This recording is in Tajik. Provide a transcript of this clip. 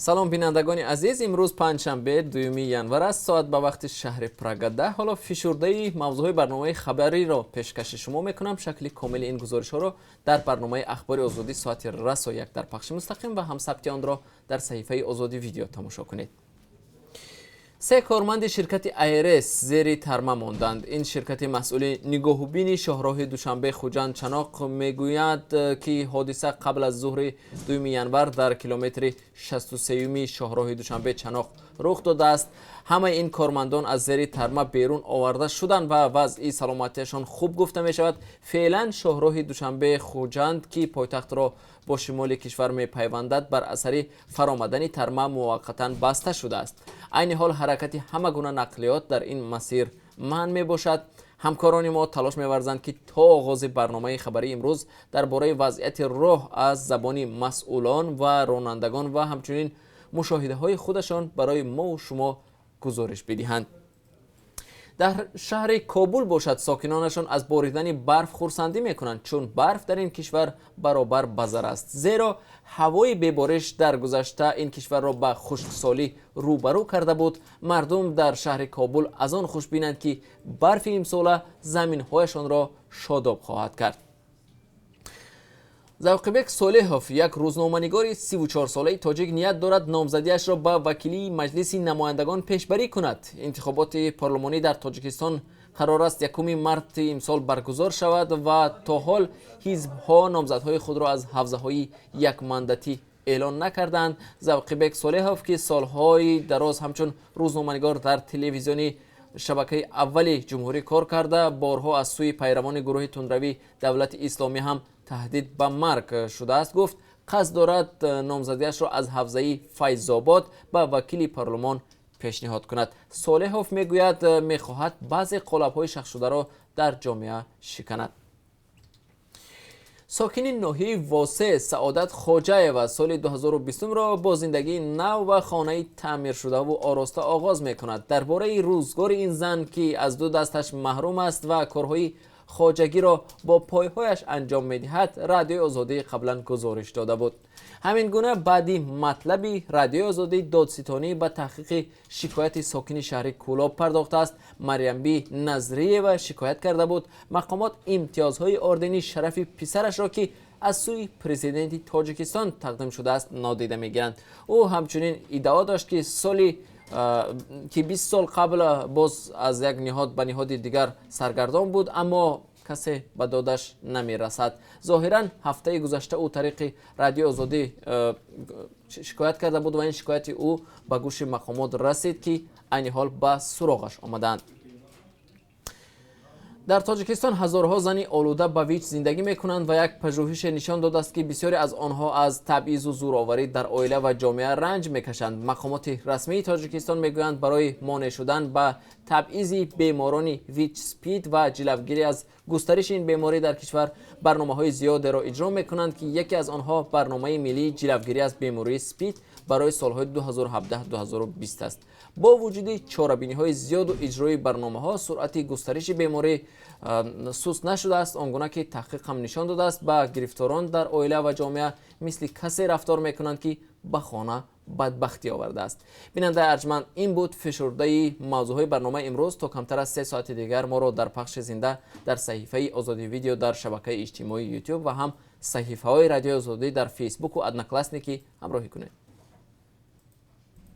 Салом, бинандагони азиз. Имрӯз панҷшанбе, 2 январ аст. Соат ба вақти шаҳри Прага 10. Ҳоло фишурдаи мавзӯъҳои барномаи хабариро пешкаши шумо мекунам. Шакли комили ин гузоришҳоро дар барномаи Ахбори Озодӣ соати расо 1 дар пахши мустақим ва ҳам сабти онро дар саҳифаи Озодӣ Видео тамошо кунед. Се корманди ширкати АРС зери тарма монданд. Ин ширкати масъули нигоҳубини шоҳроҳи Душанбе, Хуҷанд, Чаноқ мегӯяд, ки ҳодиса қабл аз зуҳри 2 январ дар километри 63-юми шоҳроҳи Душанбе Чаноқ рух додааст. Ҳамаи ин кормандон аз зери тарма берун оварда шуданд ва вазъи саломатиашон хуб гуфта мешавад. Феълан шоҳроҳи Душанбе Хуҷанд, ки пойтахтро бо шимоли кишвар мепайвандад, бар асари фаромадани тарма муваққатан баста шудааст. Айни ҳол ҳаракати ҳама гуна нақлиёт дар ин масир манъ мебошад. Ҳамкорони мо талош меварзанд, ки то оғози барномаи хабарии имрӯз дар бораи вазъияти роҳ аз забони масъулон ва ронандагон ва ҳамчунин мушоҳидаҳои худашон барои мову шумо гузориш бидиҳанд. Дар шаҳри Кобул бошад, сокинонашон аз боридани барф хурсандӣ мекунанд, чун барф дар ин кишвар баробар ба зар аст, зеро ҳавои бебориш дар гузашта ин кишварро ба хушксолӣ рӯбарӯ карда буд. Мардум дар шаҳри Кобул аз он хушбинанд, ки барфи имсола заминҳояшонро шодоб хоҳад кард. Завқибек Солеҳов, як рӯзноманигори 34-солаи тоҷик, ният дорад номзадиашро ба вакилии Маҷлиси намояндагон пешбарӣ кунад. Интихоботи парлумонӣ дар Тоҷикистон қарор аст 1 марти имсол баргузор шавад ва то ҳол ҳизбҳо номзадҳои худро аз ҳавзаҳои якмандатӣ эълон накарданд. Завқибек Солеҳов, ки солҳои дароз ҳамчун рӯзноманигор дар телевизиони шабакаи аввали ҷумҳурӣ кор карда, борҳо аз сӯи пайравони гурӯҳи тундравии Давлати Исломӣ ҳам таҳдид ба марг шудааст, гуфт, қасд дорад номзадиашро аз ҳавзаи Файзобод ба вакили парлумон пешниҳод кунад. Солеҳов мегӯяд, мехоҳад баъзе қолабҳои шахсшударо дар ҷомеа шиканад. Сокини ноҳияи Восе Саодат Хоҷаева соли 2020-ро бо зиндагии нав ва хонаи таъмиршудаву ороста оғоз мекунад. Дар бораи рӯзгори ин зан, ки аз ду дасташ маҳрум аст ва корҳои хоҷагиро бо пойҳояш анҷом медиҳад, Радиои Озодӣ қаблан гузориш дода буд. Ҳамин гуна баъди матлаби Радиои Озодӣ додситонӣ ба таҳқиқи шикояти сокини шаҳри Кӯлоб пардохтааст. Марьямби Назриева шикоят карда буд, мақомот имтиёзҳои ордени шарафи писарашро, ки аз сӯи президенти Тоҷикистон тақдим шудааст, нодида мегиранд. Ӯ ҳамчунин иддао дошт, ки соли ки 20 сол қабл боз аз як ниҳод ба ниҳоди дигар саргардон буд, аммо касе ба додаш намерасад. Зоҳиран, ҳафтаи гузашта ӯ тариқи Радиои Озодӣ шикоят карда буд ва ин шикояти ӯ ба гӯши мақомот расид, ки айни ҳол ба суроғаш омадаанд. Дар Тоҷикистон ҳазорҳо зани олуда ба ВИЧ зиндагӣ мекунанд ва як пажӯҳише нишон додааст, ки бисёре аз онҳо аз табъизу зӯроварӣ дар оила ва ҷомеа ранҷ мекашанд. Мақомоти расмии Тоҷикистон мегӯянд, барои монеъ шудан ба табъизи беморони ВИЧ СПИД ва ҷилавгирӣ аз густариши ин беморӣ дар кишвар барномаҳои зиёдеро иҷро мекунанд, ки яке аз онҳо барномаи миллии ҷилавгирӣ аз бемории СПИД барои солҳои 2017-2020 аст. Бо вуҷуди чорабиниҳои зиёду иҷрои барномаҳо, суръати густариши беморӣ суст нашудааст. Он гуна ки таҳқиқ ҳам нишон додааст, ба гирифторон дар оила ва ҷомеа мисли касе рафтор мекунанд, ки ба хона бадбахтӣ овардааст. Бинандаи арҷманд, ин буд фишурдаи мавзӯъҳои барномаи имрӯз. То камтар аз 3 соати дигар моро дар пахши зинда дар саҳифаи Озодӣ Видео дар шабакаи иҷтимоии Ютуб ва ҳам саҳифаҳои Радиои Озодӣ дар Фейсбуку Одноклассники ҳамроҳӣ кунед.